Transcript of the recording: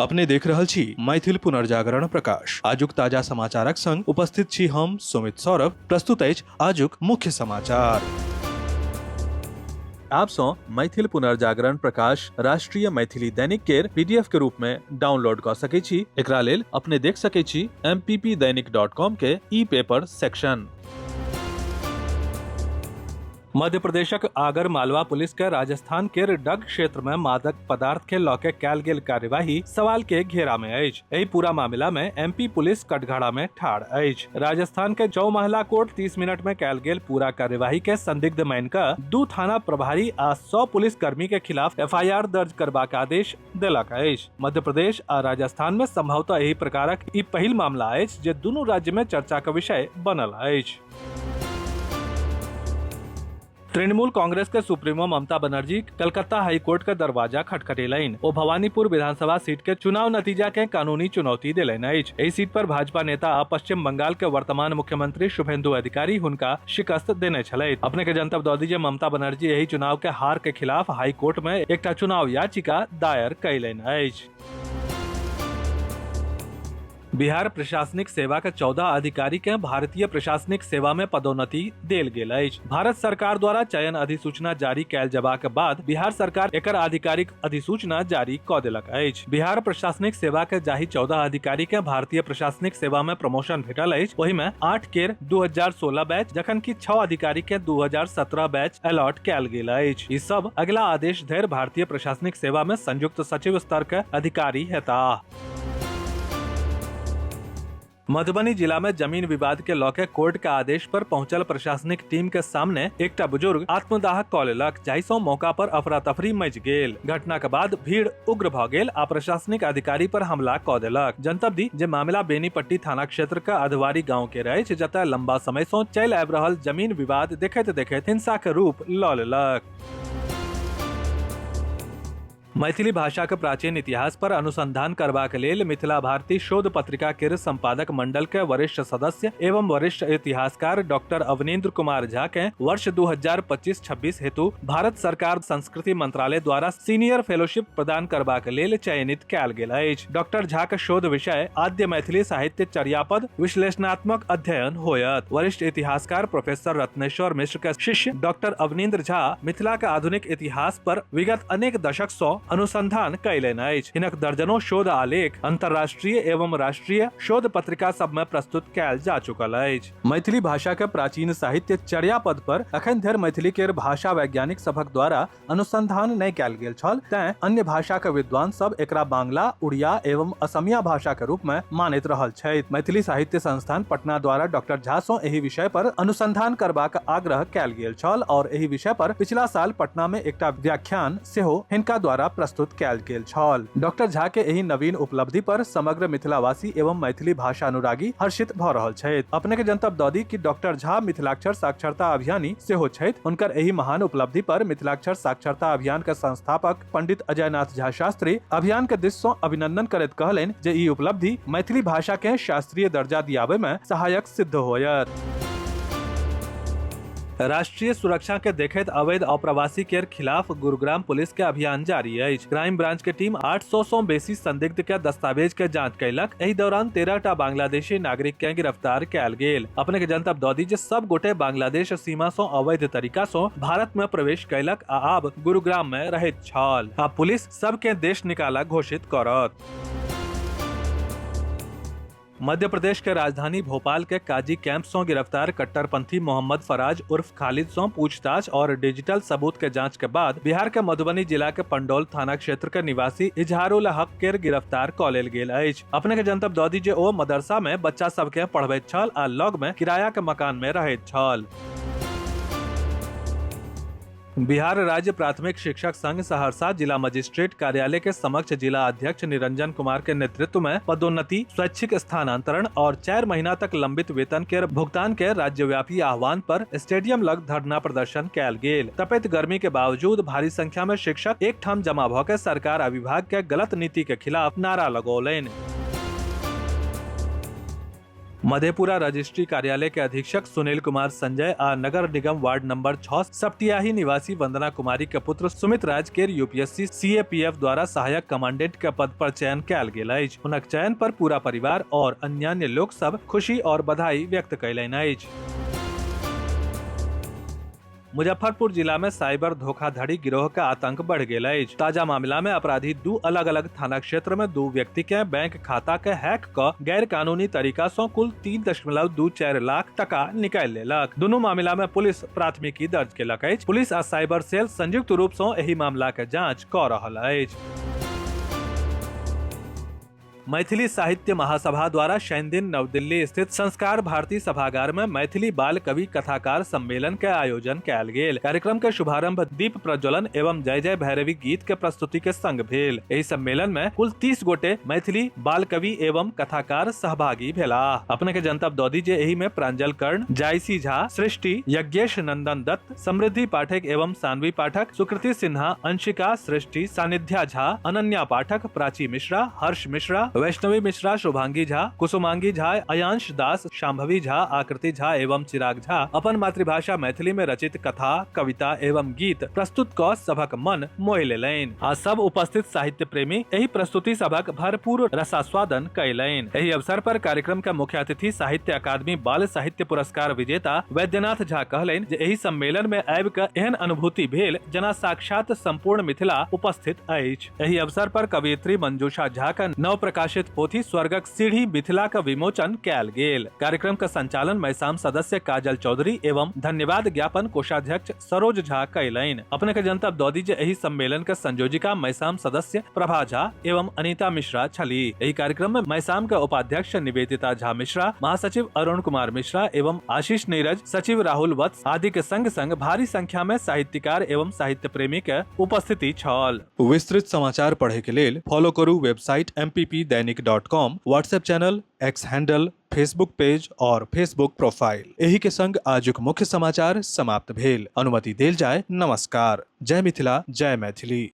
अपने देख रहल छी मैथिल पुनर्जागरण प्रकाश। आजुक ताजा समाचारक संग उपस्थित छी हम सुमित सौरभ। प्रस्तुत अछि आजुक मुख्य समाचार। आप सँ मैथिल पुनर्जागरण प्रकाश राष्ट्रीय मैथिली दैनिक केर पीडीएफ के रूप में डाउनलोड कऽ सकै छी। एकरा लेल अपने देख सकै छी mppdainik.com के ई पेपर सेक्शन। मध्य प्रदेशक आगर मालवा पुलिस के राजस्थान के डग क्षेत्र में मादक पदार्थ के लऽ के कयल गेल कार्यवाही सवाल के घेरा में अछि। एहि पूरा मामला में एमपी पुलिस कटघड़ा में ठाढ़ अछि। राजस्थान के चौमहला कोर्ट 30 मिनट में कयल गेल पूरा कार्यवाही के संदिग्ध मान कऽ 2 थाना प्रभारी आ 100 पुलिस कर्मी के खिलाफ एफआईआर दर्ज करबाक आदेश देलक अछि। मध्य प्रदेश आ राजस्थान में संभवतः एहि प्रकारक ई पहिल मामला अछि जे दुनू राज्य में चर्चा के विषय बनल अछि। तृणमूल कांग्रेस के सुप्रीमो ममता बनर्जी कलकत्ता हाई कोर्ट के दरवाजा खटखटेलनि। ओ भवानीपुर विधानसभा सीट के चुनाव नतीजा के कानूनी चुनौती देलनि अछि। एहि सीट पर भाजपा नेता आ पश्चिम बंगाल के वर्तमान मुख्यमंत्री शुभेंदु अधिकारी हुनका शिकस्त देने छलथि। अपने के जनतब दऽ दी जे ममता बनर्जी एहि चुनाव के हार के खिलाफ हाई कोर्ट में एकटा चुनाव याचिका दायर कयलनि अछि। बिहार प्रशासनिक सेवा के 14 अधिकारी के भारतीय प्रशासनिक सेवा में पदोन्नति देल गेल अछि। भारत सरकार द्वारा चयन अधिसूचना जारी कयल जबाक बाद बिहार सरकार एकर आधिकारिक अधिसूचना जारी क देलक अछि। बिहार प्रशासनिक सेवा के जाहि 14 अधिकारी के भारतीय प्रशासनिक सेवा में प्रमोशन भेटल अछि, ओहि में 8 केर 2016 बैच, जखन कि 6 अधिकारी के 2017 बैच अलॉट कयल गेल अछि। ई सब अगिला आदेश धरि भारतीय प्रशासनिक सेवा में संयुक्त सचिव स्तर के अधिकारी हेताह। मधुबनी जिला में जमीन विवाद के लऽ के कोर्ट के आदेश पर पहुंचल प्रशासनिक टीम के सामने एकटा बुजुर्ग आत्मदाह कऽ लेलक, जाहि सँ मौका पर अफरा तफरी मचि गेल। घटना के बाद भीड़ उग्र भऽ गेल आ प्रशासनिक अधिकारी पर हमला कऽ देलक। जनतब दी जे मामला बेनीपट्टी थाना क्षेत्र के अधवारी गांव के अछि, जतय लंबा समय सँ चलि आबि रहल जमीन विवाद देखैत देखैत हिंसा के रूप लऽ लेलक। मैथिली भाषाक प्राचीन इतिहास पर अनुसंधान करबाक लेल मिथिला भारती शोध पत्रिका केर संपादक मंडल के वरिष्ठ सदस्य एवं वरिष्ठ इतिहासकार डॉक्टर अवनीन्द्र कुमार झा के वर्ष 2025-26 हेतु भारत सरकार संस्कृति मंत्रालय द्वारा सीनियर फेलोशिप प्रदान करबाक लेल चयनित कयल गेल अछि। डॉक्टर झा के शोध विषय आद्य मैथिली साहित्य चर्यापद विश्लेषणात्मक अध्ययन होयत। वरिष्ठ इतिहासकार प्रोफेसर रत्नेश्वर मिश्र के शिष्य डॉक्टर अवनीन्द्र झा मिथिला के आधुनिक इतिहास पर विगत अनेक दशक सँ अनुसंधान कयलनि अछि। हिनक दर्जनों शोध आलेख अंतर्राष्ट्रीय एवं राष्ट्रीय शोध पत्रिका सब में प्रस्तुत कयल जा चुकल अछि। मैथिली भाषा के प्राचीन साहित्य चर्यापद पर अखन धरि मैथिली केर भाषा वैज्ञानिक सभक द्वारा अनुसंधान नहि कयल गेल छल, तें अन्य भाषा के विद्वान सब एकरा बांग्ला, उड़िया एवं असमिया भाषा के रूप में मानैत रहल छथि। मैथिली साहित्य संस्थान पटना द्वारा डॉक्टर झा सँ एहि विषय पर अनुसंधान करबाक आग्रह कयल गेल छल और एहि विषय पर पिछला साल पटना में एकटा व्याख्यान सेहो हिनका द्वारा प्रस्तुत कयल गेल छल। डॉक्टर झा के एहि नवीन उपलब्धि पर समग्र मिथिलावासी एवं मैथिली भाषा अनुरागी हर्षित भ रहल छथि। अपने के जनतब दऽ दी कि डॉक्टर झा मिथिलाक्षर साक्षरता अभियानी सेहो छथि। हुनकर एहि महान उपलब्धि पर मिथिलाक्षर साक्षरता अभियान के संस्थापक पंडित अजयनाथ झा शास्त्री अभियान के दिस सँ अभिनंदन करैत कहलनि जे ई उपलब्धि मैथिली भाषा के शास्त्रीय दर्जा दियाबे में सहायक सिद्ध होयत। राष्ट्रीय सुरक्षा के देखैत अवैध अप्रवासी के खिलाफ गुरुग्राम पुलिस के अभियान जारी अछि। क्राइम ब्रांच के टीम 800 सौ बेसी संदिग्ध के दस्तावेज के जांच कयलक। एहि दौरान 13 टा बांग्लादेशी नागरिक के गिरफ्तार कयल गेल। अपने के जनतब दऽ दी जे सब गोटे बांग्लादेश सीमा सं अवैध तरीका सं भारत में प्रवेश कयलक आ आब गुरुग्राम में रहैत छल। आब पुलिस सबके देश निकाला घोषित करत। मध्य प्रदेश के राजधानी भोपाल के काजी कैंप से गिरफ्तार कट्टरपंथी मोहम्मद फराज उर्फ खालिद से पूछताछ और डिजिटल सबूत के जांच के बाद बिहार के मधुबनी जिला के पंडौल थाना क्षेत्र के निवासी इजहारुल हक के गिरफ्तार कऽ लेल गेल अछि। अपने के जनतब दऽ दी जे ओ मदरसा में बच्चा सबके पढ़बैत छल आ लग में किराया के मकान में रहैत छल। बिहार राज्य प्राथमिक शिक्षक संघ सहरसा जिला मजिस्ट्रेट कार्यालय के समक्ष जिला अध्यक्ष निरंजन कुमार के नेतृत्व में पदोन्नति, स्वैच्छिक स्थानांतरण और 4 महीना तक लंबित वेतन के भुगतान के राज्यव्यापी आह्वान पर स्टेडियम लग धरना प्रदर्शन कयल गेल। तपैत गर्मी के बावजूद भारी संख्या में शिक्षक एक ठाम जमा भ के सरकार आ विभाग के गलत नीति के खिलाफ नारा लगौलनि। मधेपुरा रजिस्ट्री कार्यालय के अधीक्षक सुनील कुमार संजय आ नगर निगम वार्ड नंबर 6 सपटियाही निवासी वंदना कुमारी के पुत्र सुमित राज के यूपीएससी सीएपीएफ द्वारा सहायक कमांडेंट के पद पर चयन कयल गेल अछि। हुनक चयन पर पूरा परिवार और अन्यान्य लोक सब खुशी और बधाई व्यक्त कयलनि अछि। मुजफ्फरपुर जिला में साइबर धोखाधड़ी गिरोह का आतंक बढ़ गेल अछि। ताजा मामला में अपराधी दू अलग अलग थाना क्षेत्र में दू व्यक्ति के बैंक खाता के हैक क गैर कानूनी तरीका सं कुल 3.24 लाख टका निकालि लेलक। दुनू मामला में पुलिस प्राथमिकी दर्ज केलक अछि। पुलिस आ साइबर सेल संयुक्त रूप सं एहि मामला के जांच क रहल अछि। मैथिली साहित्य महासभा द्वारा शनि दिन नव दिल्ली स्थित संस्कार भारती सभागार में मैथिली बाल कवि कथाकार सम्मेलन के आयोजन कयल गेल। कार्यक्रम के शुभारंभ दीप प्रज्वलन एवं जय जय भैरवी गीत के प्रस्तुति के संग भेल। एहि सम्मेलन में कुल 30 गोटे मैथिली बाल कवि एवं कथाकार सहभागी भेलाह। अपने के जनतब दऽ दी जे एहि में प्रांजल कर्ण, जायसी झा, सृष्टि, यज्ञेश नंदन दत्त, समृद्धि पाठक एवं सानवी पाठक, सुकृति सिन्हा, अंशिका, सृष्टि, सानिध्या झा, अनन्या पाठक, प्राची मिश्रा, हर्ष मिश्रा, वैष्णवी मिश्रा, शुभांगी झा, कुसुमांगी झा, अयांश दास, शांभवी झा, आकृति झा एवं चिराग झा अपन मातृभाषा मैथिली में रचित कथा, कविता एवं गीत प्रस्तुत क सभक मन मोहि लेलनि आ सब उपस्थित साहित्य प्रेमी एहि प्रस्तुति सभक भरपूर रसास्वादन कयलनि। एहि अवसर पर कार्यक्रम के मुख्य अतिथि साहित्य अकादमी बाल साहित्य पुरस्कार विजेता वैद्यनाथ झा कहलनि जे एहि सम्मेलन में आबि कऽ एहन अनुभूति भेल जेना साक्षात संपूर्ण मिथिला उपस्थित अछि। एहि अवसर पर कवयित्री मंजूषा झा के नव प्रकाशित पोथी स्वर्गक सीढ़ी मिथिला के विमोचन कयल गेल। कार्यक्रम के संचालन मैसाम सदस्य काजल चौधरी एवं धन्यवाद ज्ञापन कोषाध्यक्ष सरोज झा कयलनि। अपने के जनतब दऽ दी जे एहि सम्मेलन के संयोजिका मैसाम सदस्य प्रभा झा एवं अनीता मिश्रा छली। एहि कार्यक्रम में मैसाम के उपाध्यक्ष निवेदिता झा मिश्रा, महासचिव अरुण कुमार मिश्रा एवं आशीष नीरज, सचिव राहुल वत्स आदि के संग संग भारी संख्या में साहित्यकार एवं साहित्य प्रेमी के उपस्थिति छल। विस्तृत समाचार पढ़े के लेल फॉलो करू website mppdainik.com, WhatsApp channel, X handle, Facebook page और फेसबुक प्रोफाइल। एही के संग आजुक मुख्य समाचार समाप्त भेल। अनुमति देल जाय। नमस्कार। जय मिथिला, जय मैथिली।